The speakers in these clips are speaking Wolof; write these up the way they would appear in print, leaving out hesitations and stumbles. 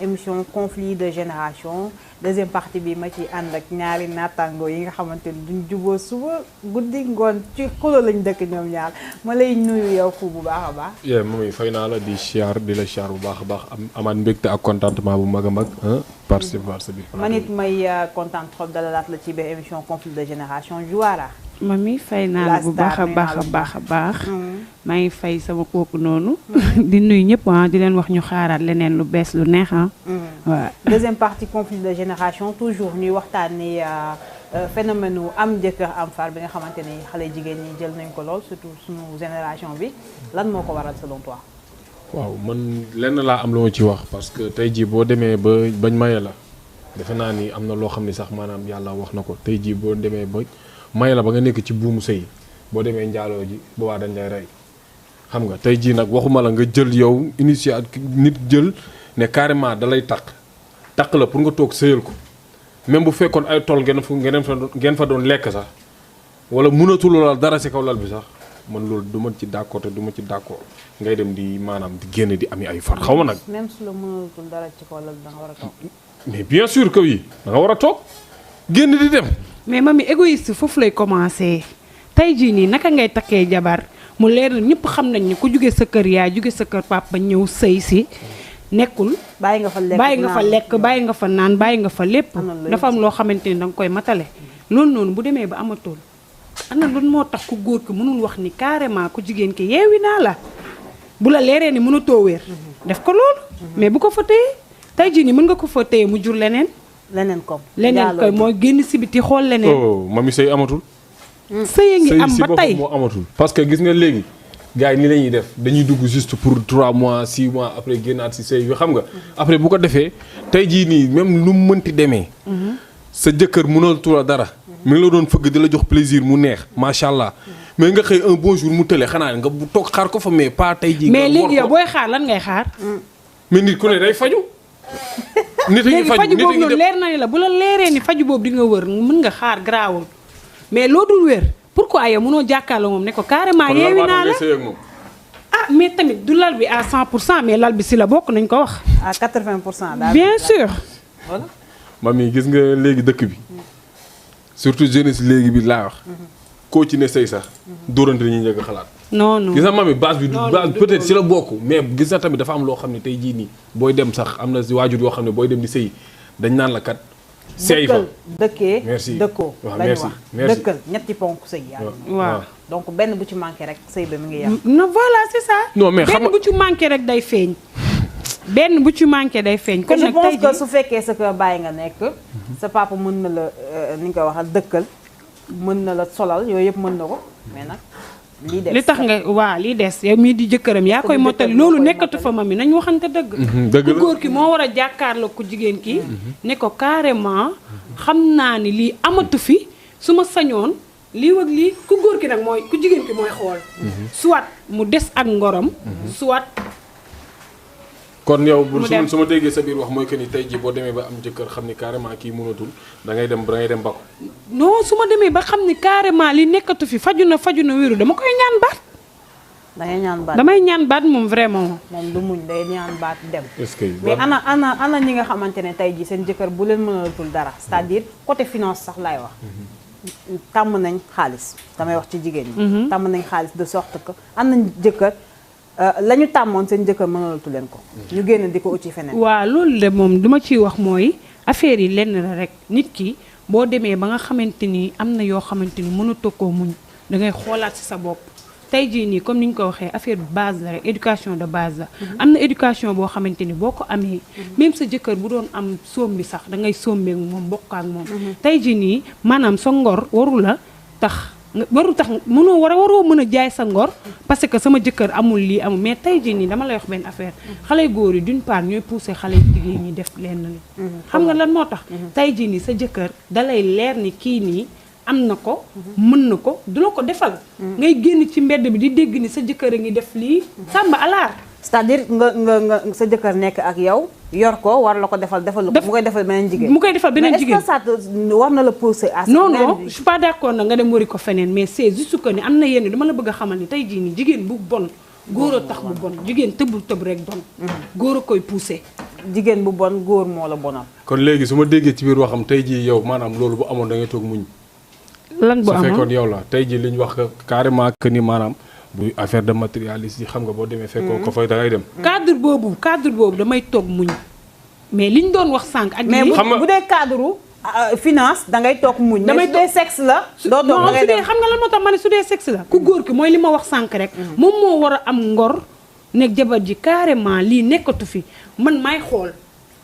émission conflit de génération deuxième partie bi ma ci ànd ak ñaari naataango yi nga xamante ni duñ juboo suba guddi ngoon ci xulo lañ dëkk ñoom ñaar ma lay nuyu yow fu bu baax a baax. moom fay naa la di siyaar di la siyaar bu baax a baax amaat mbégte ak contentement bu mag a mag participer sa biir. man it may kontaan trop dalalaat la ci biir émission conflit de génération Jouara. mami fay naa la bu baax a baax a baax. maa ngi fay sama kooku noonu. di nuyu ñëpp di leen wax ñu xaaraat leneen lu bees lu neex waaw. deuxième partie conflit de génération toujours ñuy waxtaanee phénomène wu am jëkkër am far bi nga xamante ni xale jigéen ñi jël nañ ko lool surtout suñu génération bi lan moo ko waral selon toi. waaw man lenn laa am lu ma ci wax parce que tey jii boo demee ba bañ maye la defe naa ni am na loo xam ni sax maanaam yàlla wax na ko tey jii boo demee ba maye la ba nga nekk ci buumu sëy boo demee njaaloo ji boobaa dañ lay rey. xam nga tey jii nag waxuma la nga jël yow initiative nit jël ne carrément da lay takk la pour nga toog sëyal ko même bu fekkoon ay tool ngeen fa doon lekk sax wala mënatul la dara ci kaw lal bi sax man loolu du ma ci d'accord te du ma ci d'accord ngay dem di maanaam di génn di ami ay far xaw ma nag. même su la mënatul dara ci kaw lal bi da nga war a toog. mais bien sûr que oui da nga war a toog génn di dem. mais mami égoïste foofu lay commencer tey jii nii naka ngay takkee jabar. mu leer na ñëpp xam nañ ni ku jóge sa kër yaay jóge sa kër papa ñëw sëy si nekkul. bàyyi nga fa lekk bàyyi nga fa naan bàyyi nga fa lépp. dafa am loo xamante ni danga koy matale. loolu noonu bu demee ba amatul ana lan moo tax ku góor ki mënul wax ni carrément ku jigéen ki yeewi naa la bu la leeree ni mënatoo wér. def ko loolu. mais bu ko fa téye tey jii nii mën nga ko fa téye mu jur leneen. leneen koy mooy génn si biti xool leneen. oh mami sëy amatul. sëy ngi am ba tey moo amatul. parce que gis nga léegi gars yi ni la ñuy def dañuy dugg juste pour 3 mois 6 mois après génnaat si sëy bi xam nga. après bu ko defee tey jii nii même lu mu mënti demee. sa jëkkër mënal tura dara. mi ngi la doon fëgg di la jox plaisir mu neex macha allah. mais nga xëy un bon jour mu tële xanaa nga bu toog xaar ko fa mais pas tey jii. mais léegi yow booy xaar lan ngay xaar. mais nit ku ne day faju. nit léegi faju boobu noonu leer na ni la bu la leeree ni faju boobu di nga wër mën nga xaar garaawul. mais loo dul wér pourquoi yow mënoo jàkkaarloo moom ne ko carrément yeewi naa la mais tamit du lal bi à 100% mais lal bi si la bokk nañ ko wax. à 80% daal. bien sûr. voilà. mami gis nga léegi dëkk bi surtout jeunesse léegi bi laa wax. koo ci ne sëy sax. dóorante ñuy njëkk a xalaat. non gis nga mami base bi. base peut-être si la bokk mais gis na tamit dafa am loo xam ne tey jii nii booy dem sax am na si waajur yoo xam ne booy dem di sëy dañ naan la kat. sëy fa dëkkee merci dëkkoo lañu wax dëkkal ñetti ponk sëy waaw donc benn bu ci manqué rek sëy ba mi ngi yàq. non voilà c'est ça. non mais xam benn bu ci manqué rek day feeñ. benn bu ci manqué day feeñ. kon je pense que su fekkee sa kër bàyyi nga nekk. sa papa mën na la ni nga ko waxal dëkkal mën na la solal yooyu yëpp mën na ko mais nag. li tax nga waa lii des yow mii di jëkkëram yaa koy mottali loolu nekkatu fa mami nañ waxante dëgg. dëgg la ku góor ki moo war a jàkkaarloo ku jigéen ki ne ko carrément xam naa ni lii amatu fi su ma sañoon lii wag lii ku góor ki nag mooy ku jigéen ki mooy xool. soit mu des ak ngorom. soit. kon yow su ma déggee sa biir wax mooy que ni tey jii boo demee ba am jëkkër xam ni carrément kii mënatul da ngay dem ba ko. non su ma demee ba xam ni carrément li nekkatu fi faju na wéru dama koy ñaan baat. da ngay ñaan baat damay ñaan baat moom vraiment. moom du muñ day ñaan baat dem. est-ce que mais ana ñi nga xamante ne tey jii seen jëkkër bu leen mënatul dara c'est-à-dire côté finance sax laay wax. tàmm nañ xaalis damay wax ci jigéen ñi. tàmm nañ xaalis de sorte que am nañ jëkkër. la ñu tàmmoon seen jëkkër mënalatu leen ko. ñu génn di ko uti feneen. waaw loolu de moom du ma ciy wax mooy affaire yi lenn la rek nit ki boo demee ba nga xamante ni am na yoo xamante ni mënatoo koo muñ da ngay xoolaat ci sa bopp. tey jii nii comme ni ñu ko waxee affaire bi base la rek éducation de base la. am na éducation boo xamante ni boo ko amee. même sa jëkkër bu doon am soom bi sax da ngay sombeek moom bokk ak moom. tey jii nii maanaam sa ngor waru la tax. warul tax waroo mën a jaay sa ngor parce que sama jëkkër amul lii amul mais tey jii nii dama lay wax benn affaire xale góor yi d'une part ñooy pousser xale jigéen ñi def lenn li xam nga lan moo tax tey jii nii sa jëkkër dalay leer ni kii nii am na ko mën na ko du la ko defal ngay génn ci mbedd bi di dégg ni sa jëkkër a ngi def lii sàmba alaar c'est-à-dire nga sa jëkkër nekk ak yow yor ko war la ko defal mu koy defal beneen jigéen. mu koy defal beneen jigéen mais est-ce que ça war na la pousser à. non je suis pas d'accord na nga dem wari ko feneen mais c'est juste que ni am na yenn dama la bëgg a xamal ni tey jii nii jigéen bu bon góor a tax bu bon jigéen tëb rek bon. góor a koy pousser. jigéen bu bon góor moo la bonal. kon léegi su ma déggee ci biir waxam tey jii yow maanaam loolu bu amoon da ngay toog muñ. lan bu amoon su fekkoon yow la tey jii li ñu wax carrément que ni maanaam bu affaire de matérialiste yi xam nga boo demee fekkoo ko fay da ngay dem. cadre boobu damay toog muñ mais liñ doon wax sànq. ak mais bu dee cadre finance da ngay toog muñ. mais su dee sexe la. doo toog da ngay dem xam nga lan moo tax ma ne su dee sexe la. ku góor ki mooy li ma wax sànq rek. moom moo war a am ngor nekk jabar ji carrément lii nekkatu fi man maay xool.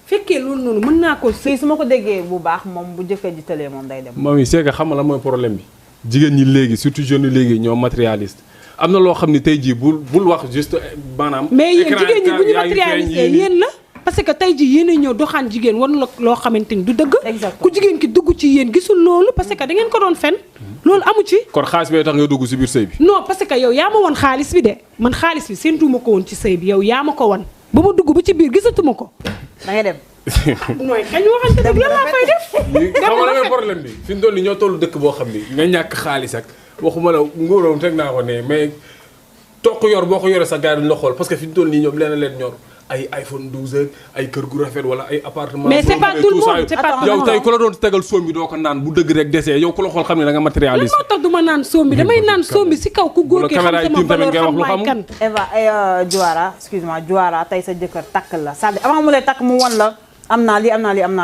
fekkee loolu noonu mën naa ko su ma ko déggee bu baax moom bu jëkkër ji tëlee moom day dem. moom yi c'est que xam nga la mooy problème bi jigéen ñi léegi surtout jeunes yi léegi ñoo matérialiste am na loo xam ne tey jii bul wax juste maanaam. mais yéen jigéen ñi bu ñu matérialiste yéen la. parce que tey jii yéen a ñëw doxaan jigéen war la loo xamante ni du dëgg. ku jigéen ki dugg ci yéen gisul loolu parce que da ngeen ko doon fen loolu amu ci. kon xaalis bee tax nga dugg si biir sëy bi. non parce que yow yaa ma woon xaalis bi de man xaalis bi séentuuma ko woon ci sëy bi yow yaa ma ko wan ba ma dugg ba ci biir gisatuma ko. da ngay dem. nooy kañ waxante dëgg lan laa fay def. xam nga la problème bi fi mu toll nii ñoo tollu dëkk boo xam ni nga ñàkk xaalis ak waxuma la ngóoram teg naa ko ne mais toq yor boo ko yoree sa gars yi duñ la xool parce que fi mu toll nii ñoom leen ñor ay iPhone 12 ak ay kër gu rafet wala ay appartement. mais c'est pas tout le monde c'est pas tout le monde yow tey ku la doon tegal soom bi doo ko naan bu dëgg rek desee yow ku la xool xam ne da nga matérialiste. lan moo tax du ma naan soom bi damay naan soom bi si kaw ku góor ki xam sama valeur xam maay kan. Eva Diawara excuse-moi Diawara tey sa jëkkër takk la c'est-à-dire avant mu lay takk mu wan la am naa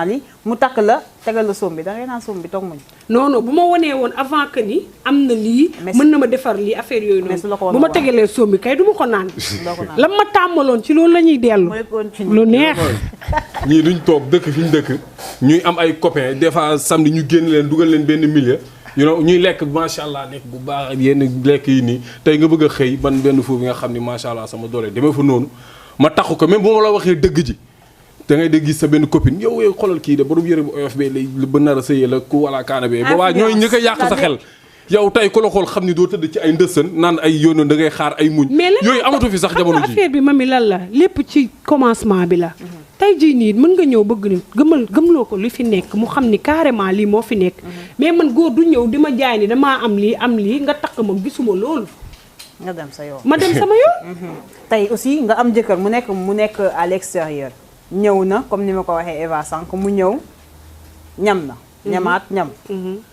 lii mu takk la tegal la soom bi da ngay naan soom bi toog muñ. non bu ma wanee woon avant que ni am na lii. mën na ma defar lii affaire yooyu noonu. bu ma tegalee soom bi kay du ma ko naan. la ma tàmmaloon ci loolu la ñuy dellu. lu neex. ñii duñ toog dëkk fi ñu dëkk ñuy am ay copains des fois samedi ñu génn leen dugal leen benn milieu. ñuy lekk macha allah lekk bu baax yenn lekk yi nii tey nga bëgg a xëy ban benn foofu nga xam ni macha allah sama doole demee fa noonu ma taxu ko même bu ma la waxee dëgg ji. da ngay dégg gis sa benn copine yow xoolal kii de borom yëre bu oyof bee lay ba nar a sëyee la ku wala kaana bee boobaa ñooy ñi ko yàq sa xel yow tey ku la xool xam ni doo tëdd ci ay ndësën naan ay yónnoon da ngay xaar ay muñ yooyu amatu fi sax jamono ji affaire bi mami lan la lépp ci commencement bi la tey jii nii mën nga ñëw bëgg ni gëmloo ko li fi nekk mu xam ni carrément lii moo fi nekk mais man góor du ñëw di ma jaay ni damaa am lii nga takk ma gisuma loolu nga dem sa yoon ma dem sama yoon tey aussi nga am jëkkër mu nekk à l'extérieur ñëw na comme ni ma ko waxee Eva sànq mu ñëw ñam na ñamaat ñam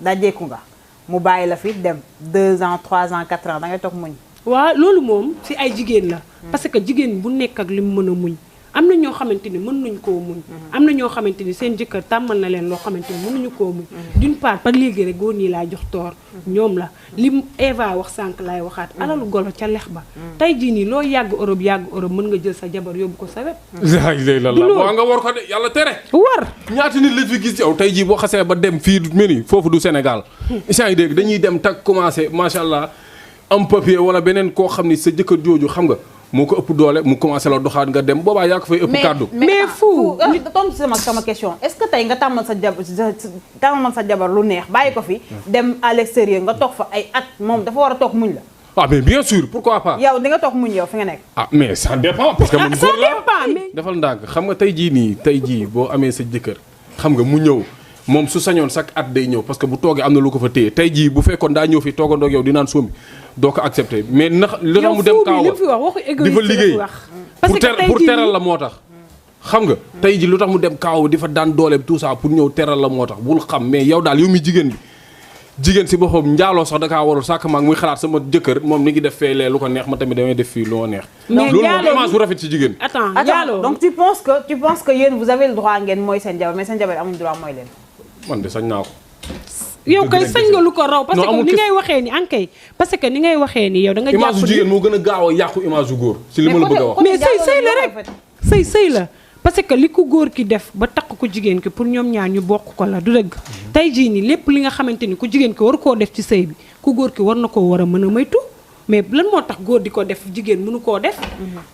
dajeeku nga mu bàyyi la fi dem 2 ans 3 ans 4 ans da ngay toog muñ waaw loolu moom si ay jigéen la parce que jigéen bu nekk ak li mu mën a muñ am na ñoo xamante ni mën nañ koo muñ am na ñoo xamante ni seen jëkkër tàmmal na leen loo xamante ni mënuñu koo muñ d'une part par léegi rek góor ñi laa jox toor ñoom la li Eva wax sànq laay waxaat alalu golo ca lex ba tey jii nii loo yàgg Europe mën nga jël sa jabar yóbbu ko sa wet waa nga war ko de yàlla tere war ñaata nit lañ fi gis yow tey jii boo xasee ba dem fii meni foofu du Sénégal isant yi dégg dañuy dem tak commencé macha allah am papier wala beneen koo xam ni sa jëkkër jooju xam nga moo ko ëpp doole mu commencé la doxaat nga dem boobaa yaa ko fay ëpp kàddu mais fu tontu sama question est-ce que tey nga tàmmal sa jabar lu neex bàyyi ko fi dem à l'extérieur nga toog fa ay at moom dafa war a toog muñ la ah mais bien sûr pourquoi pas yow di nga toog muñ yow fi nga nekk ah mais ça dépend parce que man ça dépend mais defal ndànk xam nga tey jii boo amee sa jëkkër xam nga mu ñëw moom su sañoon chaque at day ñëw parce que bu toogee am na lu ko fa téye tey jii bu fekkoon daa ñëw fi toogandoo ak yow di naan sombi doo ko accepté mais ndax li tax mu dem kaaw di fa liggéey pour teral la moo tax xam nga tey ji lu tax mu dem kaaw di fa daan doole tout ça pour ñëw teral la moo tax bul xam mais yow daal yow mi jigéen si boppam njaaloo sax da kaa warul sàkk maag muy xalaat sama jëkkër moom ni ngi def fee lee lu ko neex ma tamit damay def fii lu ma neex loolu moom image bu rafet ci jigéen attends donc tu penses que yéen vous avez le droit ngeen mooy seen jabar mais seen jabar amuñ droit mooy leen man de sañ naa ko yow kay sañ nga lu ko raw parce que ni ngay waxee ni ankay parce que ni ngay waxee ni yow da nga jàpp image su jigéen moo gën a gaaw a yàqu image su góor si li ma la bëgg a wax mais sëy la rek sëy la parce que li ko góor ki def ba takk ko jigéen ki pour ñoom ñaar ñu bokk ko la du dëgg tey jii nii lépp li nga xamante ni ku jigéen ki war koo def ci sëy bi ku góor ki war na koo war a mën a moytu mais lan moo tax góor di ko def jigéen mënu koo def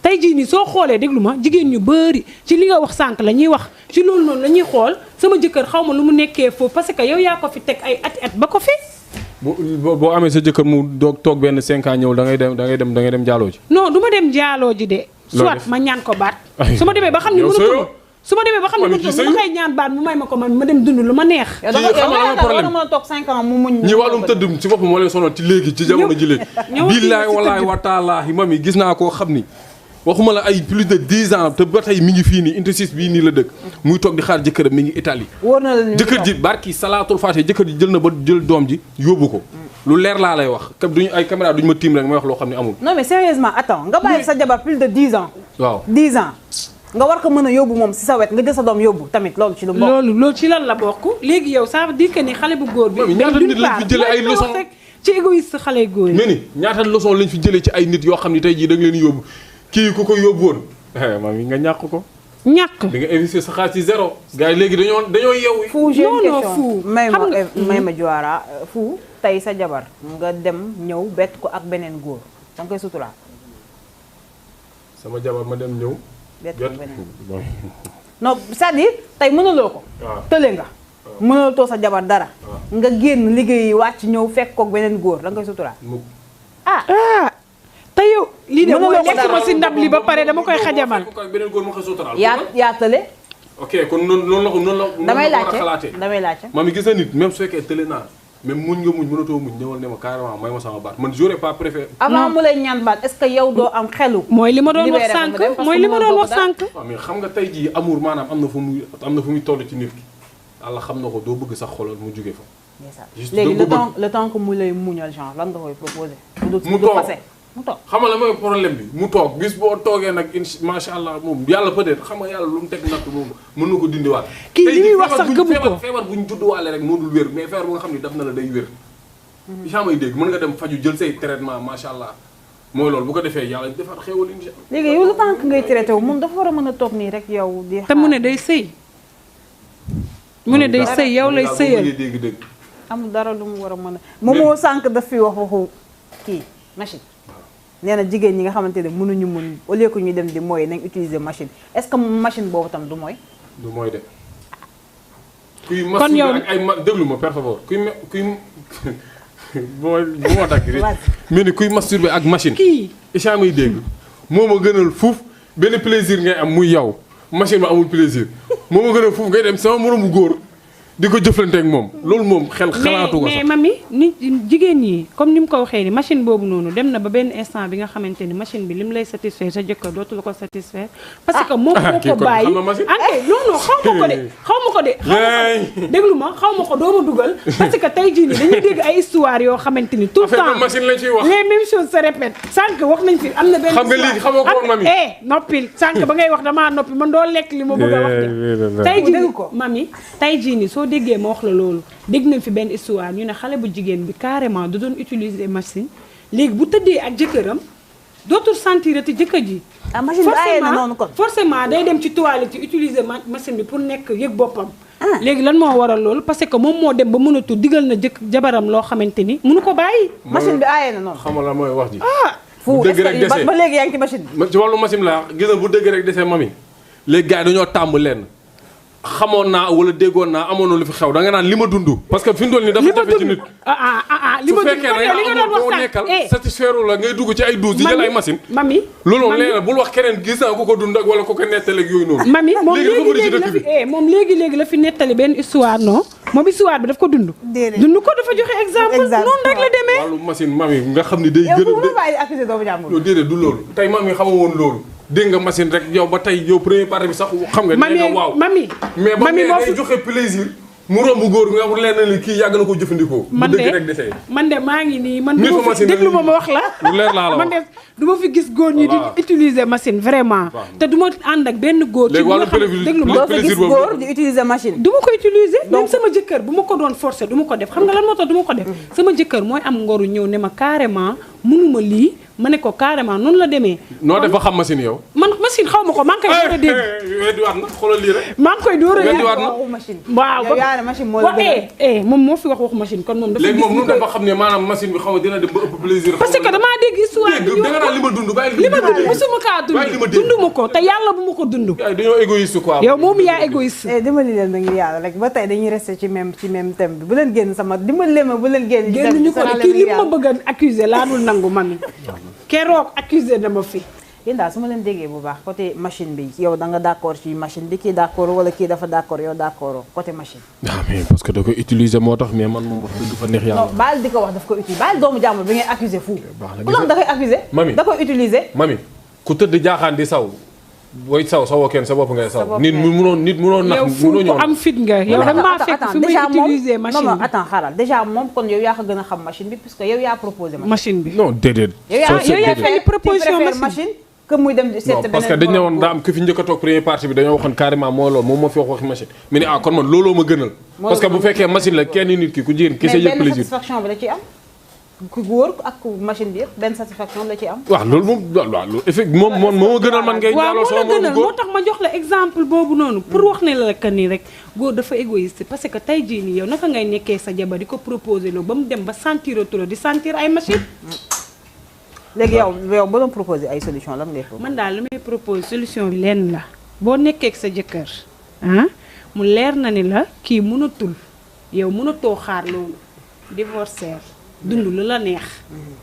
tey jii nii soo xoolee déglu ma jigéen ñu bëri ci li nga wax sànq la ñuy wax ci loolu noonu la ñuy xool sama jëkkër xaw ma lu mu nekkee foofu parce que yow yaa ko fi teg ay at ba ko fi boo amee sa jëkkër mu doog toog benn 5 ans ñëw da ngay dem jaaloo ji non du ma dem jaaloo ji de soit ma ñaan ko baat su ma demee ba xam ne mënatuma su ma demee ba xam ne mënatuma ma koy ñaan baat mu may ma ko man ma dem dund lu ma neex. yow da nga war a mën a toog 5 ans mu muñ. ñi wàllum tëdd ci bopp moo leen sonal ci léegi ci jamono ji léegi. billaay walaay wa taalaahi mami gis naa koo xam ni waxuma la ay plus de 10 ans te ba tey mi ngi fii nii Intersys bii nii la dëkk muy toog di xaar jëkkëram mi ngi Italie. wóor na la ni jëkkër ji barki salaatul faate jëkkër ji jël na ba jël doom ji yóbbu ko. lu leer laa lay wax kat duñu ay caméra duñu ma tiim rek may wax loo xam ne amul. non mais sérieusement attends nga bàyyi sa jabar plus de 10 ans. waaw 10 ans. nga war ko mën a yóbbu moom si sa wet nga jël sa doom yóbbu tamit loolu ci lu bokk. loolu ci lan la bokk léegi yow ça veut dire que ni xale bu góor bi. ñaata nit lañ fi jëlee ay leçons ci égoïste xale góor yi. mais ni ñaata leçon lañ fi jëlee ci ay nit yoo xam ne tey jii da nga leen yóbbu kii ku ko yóbbu woon maam yi nga ñàkk ko. ñàkk di nga investir sa xaalis ci zéro. gars yi léegi dañoo yeewu. fu j'ai une question fu may ma Diawara fu tey sa jabar nga dem ñëw bett ko ak beneen góor da nga koy suturaal. sama jabar ma dem ñëw. bett ko beneen non c'est-à-dire tey mënuloo ko. waaw tële nga. mënuloo sa jabar dara. nga génn liggéeyi wàcc ñëw fekk koog beneen góor da nga koy suturaal. te yow lii de mooy lekk ma si ndab li ba pare dama koy xajamal. beneen góor ma koy suturaal. yaa tële. ok kon noonu la damay war a xalaatee. damay laajte. mami gis na nit même su fekkee tële naa même muñ nga muñ mënatoo muñ ñëwal ne ma carrément may ma sama baat man j'aurais pas préféré. avant mu lay ñaan baat est-ce que yow doo am xelu. mooy li ma doon wax sànq mooy li ma doon wax sànq. waaw mais xam nga tey jii amour maanaam am na fu muy toll ci nit ki Allah xam na ko doo bëgg sax xoolal mu jóge fa. léegi le temps que mu lay muñal genre lan nga koy proposé. mu toog mu toog xam nga la mooy problème bi mu toog bis boo toogee nag macha allah moom yàlla peut-être xam nga yàlla lu mu teg natt moom mën na ko dindiwaat. kii li muy wax sax gëmu ko feebar bu ñu judduwaale rek moo dul wér mais feebar bu nga xam ne daf na la day wér. yaa may dégg mën nga dem faju jël say traitement macha allah mooy loolu bu ko defee yàlla defar xéwal incha allah. léegi yow le temps que ngay traité wu moom dafa war a mën a toog nii rek yow di. te mu ne day sëy. mu ne day sëy yow lay sëyal. amul dara lu mu war a mën a. moom moo sànq daf fi wax waxu kii machine. nee na jigéen ñi nga xamante ne mënuñu mun au lieu que ñuy dem di mooy nañ utiliser machine est-ce que machine boobu tam du mooy. du mooy de. kuy machine ak ay déglu ma par favor kuy bu ma dagg rek. mais ni kuy masturber ak machine. kii Issa may dégg moo ma gënal fuuf benn plaisir ngay am muy yow machine ba amul plaisir moo ma gënal fuuf ngay dem sama moromu góor di ko jëflante ak moom loolu moom xel xalaatu ko sax. mais mami nit jigéen ñi comme ni mu ko waxee ni machine boobu noonu dem na ba benn instant bi nga xamante ni machine bi lim lay satisfaire sa jëkkër dootu la ko satisfaire. parce que moom moo ko bàyyi non xaw ma ko de. déglu ma xaw ma ko doo ma dugal. parce que tey jii nii dañuy dégg ay histoire yoo xamante ni tout le temps machine lañ ciy wax les mêmes choses se répètent. sànq wax nañ fi am na benn. xam nga léegi xamoo ko woon mami. noppil sànq ba ngay wax damaa noppi man doo lekk li ma bëgg a wax de. tey jii ko mami tey jii nii soo déggee ma wax la loolu dégg nañ fi benn histoire ñu ne xale bu jigéen bi carrément da doon utiliser machine léegi bu tëddee ak jëkkëram dootul sentir te jëkkër ji. machine bi aaye na noonu kon forcément day dem ci toilette ci utiliser machine bi pour nekk yëg boppam. léegi lan moo waral loolu parce que moom moo dem ba mënatul digal na jabaram loo xamante ni mënu ko bàyyi. machine bi aaye na noonu. xam nga la mooy wax ji. fu dëgg rek dese ba léegi yaa ngi ci machine bi. ci wàllu machine la gis nga bu dëgg rek dese mami léegi gars yi dañoo tàmb leen. xamoon naa wala déggoon naa amoon na lu fi xew da nga naan li ma dund. parce que fi mu toll nii dafa jafe ci nit. li ma dund su fekkee ne nga am koo nekkal satisfaire la ngay dugg ci ay douze di jël ay machine. mami loolu leena bul wax keneen gis naa ku ko dund ak wala ku ko nettali ak yooyu noonu. mami moom léegi la fi nettali benn histoire non moom histoire bi daf ko dund. dund ko dafa joxe exemple. noonu rek la demee. wàllu machine mami nga xam ni day gën a. yow bu ma bàyyi accusé doomu jàmbur. non déedéet du loolu tey mami xama woon loolu. dégg nga machine rek yow ba tey yow première partie bi sax xam nga. nee nga waaw mami mais ba day joxe plaisir. mu romb góor nga wax leen ni kii yàgg na ko jëfandikoo. man de maa ngi nii man du ma fi déglu ma wax la. lu leer laa la wax man de du ma fi gis góor ñi di utiliser machine vraiment. te du ma ànd ak benn góor. ci nga xam ne déglu ma doo fi gis góor di utiliser machine. du ma ko utiliser même sama jëkkër bu ma ko doon forcer du ma ko def xam nga lan moo tax du ma ko def. sama jëkkër mooy am ngoru ñëw ne ma carrément mënuma lii ma ne ko carrément noonu la demee. noo def ba xam machine yow. man machine xaw ma ko maa ngi koy door a dégg. weddiwaat na xoolal lii rek. maa ngi koy door a dégg weddiwaat na waaw yow yaa ne machine moo la gën moom moo fi wax waxu machine kon moom dafa léegi moom dafa xam ne maanaam machine bi xaw ma dina dem ba ëpp plaisir. parce que damaa dégg histoire bi da nga naan li ma dund bàyyi li ma dund musuma kaa dund ma ko te yàlla bu ma ko dund. dañoo égoïste quoi. yow moom yaa égoïste. dimbali leen ma ngir yàlla rek ba tey dañuy resté ci même thème bi bu leen génn sama dimbali leen ma bu leen génn. génn ñu ko kii li ma bëgg a accuser laa dul nangu mami keroog accusé na ma fi yéen daal su ma leen déggee bu baax côté machine bi yow da nga d'accord ci machine bi kii d'accord wala kii dafa d'accord yow d'accord côté machine. waaw mais parce que da koy utiliser moo tax mais man moom wax dëgg fa neex yàlla. non baal di ko wax daf ko utiliser baal doomu jàmbur bi ngay accuser fu. baax na ku doon da koy accuser. mami da koy utiliser. mami ku tëdd jaaxaan di saw booy sawoo kenn sa bopp ngay saw. bopp nit mu munoon nax yow fu munoo ko am fit nga yow da maa fekk fi muy utiliser machine non bi attends xaaral déjà moom kon yow yaa ko gën a xam machine bi puisque yow yaa proposé machine bi. non déedéet. yow yaa fait proposition machine que muy dem di seet non beneen parce que dañ ne woon daa am ki fi njëkk a toog première partie bi dañoo waxoon carrément moo loolu moom moo fi wax waxi machine mais ni kon man looloo ma gënal parce que bu fekkee machine la kenn nit ki ku jigéen ki sa yëg mais benn plaisir satisfaction bi la ciy am ku góor ak machine bi yëpp benn satisfaction la ciy am. waaw loolu moom waaw loolu effectivement moom moo ma gënal man ngay waaw ñaaloo moo la sama gënal góor moo tax ma jox la exemple boobu noonu pour wax ne la que nii rek góor dafa égoïste parce que tey jii nii yow naka ngay nekkee sa jabar di ko proposer loo ba mu dem ba sentir trop di sentir ay machine. léegi yow ba doon proposer ay solution lan ngay proposer. man daal li may propose solution bi lenn la boo nekkee ak sa jëkkër mu leer na ni la kii mënatul yow mënatoo xaar loolu divorcer dund lu la neex.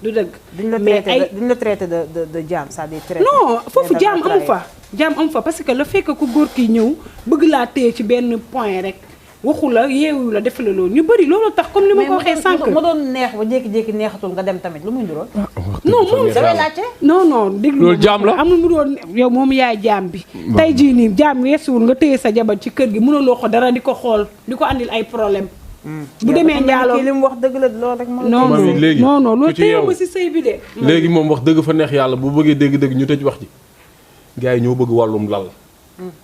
du dëgg. duñ la traité de jaam c'est-à-dire traité. non foofu jaam amu fa parce que le fait que ku góor ki ñëw bëgg laa téye ci benn point rek waxu la yeewu la def la loolu ñu bëri loolu tax comme ni ma ko waxee sànq. ma doon neex ba jékki-jékki neexatul nga dem tamit lu muy nduroon. non moom damay laajte. non déglu loolu jaam la amul mu doon yow moom yaay jaam bi. tey jii nii jaam weesuwul nga téye sa jabar ci kër gi mënuloo ko dara di ko xool di ko andil ay problème bu demee njaaloo li mu wax dëgg la loolu rek non léegi non loolu ku ci téye yow ma si sëy bi de. léegi moom wax dëgg fa neex yàlla bu bëggee dégg-dégg ñu tëj wax ji gars yi ñoo bëgg wàllum lal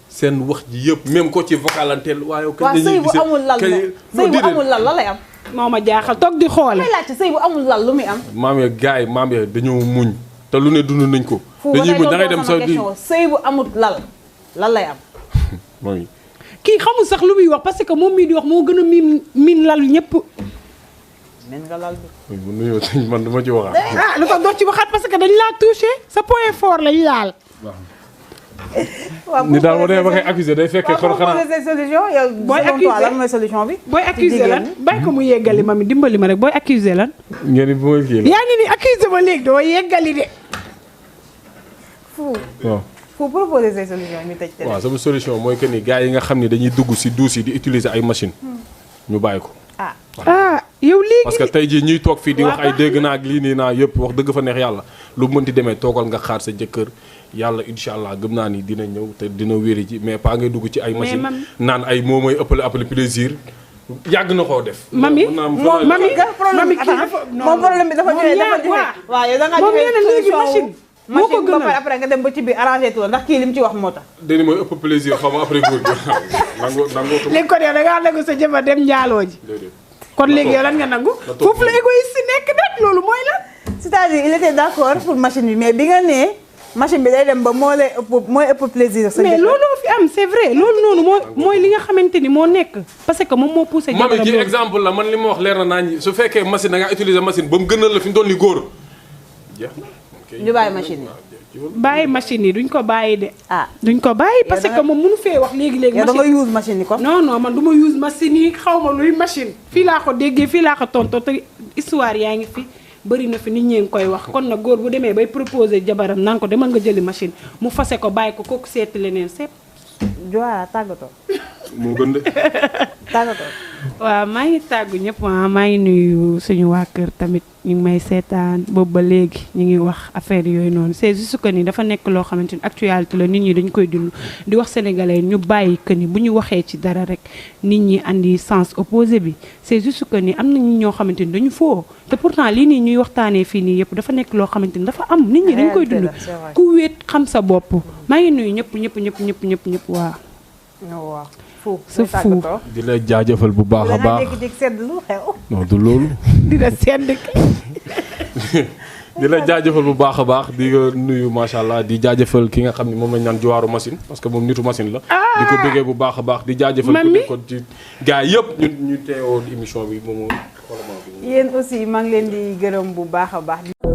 seen wax ji yëpp même ko ci vocalanteel waaye waaw sëy bu amul lal sëy bu amul lal la lay am. moo ma jaaxal toog di xoole. may laajte sëy bu amul lal lu muy am. maam ya gars yi maam ya dañoo muñ te lu ne dund nañ ko. dañuy muñ da ngay dem sa sëy bu amul lal lan lay am. mooy. kii xamul sax lu muy wax parce que moom mii di wax moo gën a miin lal ñëpp. men nga lal bi. bu nuyoo man dama ci waxaat. lu ko dox ci waxaat parce que dañ laa touché sa point fort lañ laal. waaw ni daal boo demee ba koy accusé day fekkee xor xanaa solution yow. booy accusé lan mooy solution bi. booy accusé lan bàyyi ko mu yeggali ma mi dimbali ma rek booy accusé lan. ngeen ni bu may kii la. yaa ngi ni accusé ma léegi doo yeggali de. waaw. pour proposer ces solutions ñu tëj. waaw sama solution mooy que ni gars yi nga xam ne dañuy dugg si douche yi di utiliser ay machine ñu bàyyi ko. yow léegi. parce que tey jii ñuy toog fii di wax ay dégg naa ak lii nii naa yëpp wax dëgg fa neex yàlla lu mënti demee toogal nga xaar sa jëkkër yàlla incha allah gëm naa ni dina ñëw te dina wéri ci mais pas ngay dugg ci ay machine naan ay moo mooy ëppale plaisir yàgg na koo def. mami mami kii dafa moom problème bi dafa joxe waaw yow da ngaa joxe léegi machine moo ko ba pare après nga dem ba ci biir arrangé tout ndax kii li mu ci wax moo tax. dañu mooy ëpp plaisir xaw ma après góor gi nangoo ko. léegi kon yow da ngaa nangu sa jabar dem njaaloo ji. kon léegi yow lan nga nangu. foofu la égoïste si nekk nag loolu mooy lan. c'est-à-dire il était d'accord pour machine bi mais bi nga nee machine bi day dem ba moo lay ëpp mooy ëpp plaisir. mais looloo fi am c'est vrai loolu noonu mooy li nga xamante ni moo nekk. parce que moom moo poussé. jabaram mami kii exemple la man li ma wax leer na naa ñi su fekkee machine da ngaa utiliser machine ba mu gënal la fi mu doon ni góor jeex na. ñu bàyyi machine yi. bàyyi machine yi duñ ko bàyyi de. duñ ko bàyyi parce que moom mënu fee wax léegi. machine da nga use machine yi kon. non man du ma use machine yi xaw ma luy machine. fii laa ko déggee fii laa ko tontoo te histoire yaa ngi fi bëri na fi nit ñee ngi koy wax kon nag góor bu demee bay proposer jabaram naan ko demal nga jëli machine mu fase ko bàyyi ko kooku seeti leneen seet. Joara tàggatoo. moo gën de. tàggatoo. waaw maa ngi tàggu ñëpp maa ngi nuyu suñu waa kër tamit ñu ngi may seetaan boobu ba léegi ñu ngi wax affaire yooyu noonu c'est juste que ni dafa nekk loo xamante ni actualité la nit ñi dañ koy dund di wax sénégalais ñu bàyyi que ni bu ñu waxee ci dara rek nit ñi andi sens opposé bi c'est juste que ni am na ñoo xamante ni dañu foo te pourtant lii nii ñuy waxtaanee fii nii yëpp dafa nekk loo xamante ni dafa am nit ñi dañ koy dund ku wéet xam sa bopp maa ngi nuyu ñëpp waaw. waaw. sa fu di la jaajëfal bu baax a baax non du loolu. dina sedd di la jaajëfal bu baax a baax di nuyu macha allah di jaajëfal ki nga xam ne moom lañ naan Jowaru machine parce que moom nitu machine la. di ko bëggee bu baax a baax di jaajëfal. ku nekkoon ci gars yëpp ñu teewoon émission bi moom. yéen aussi maa ngi leen di gërëm bu baax a baax.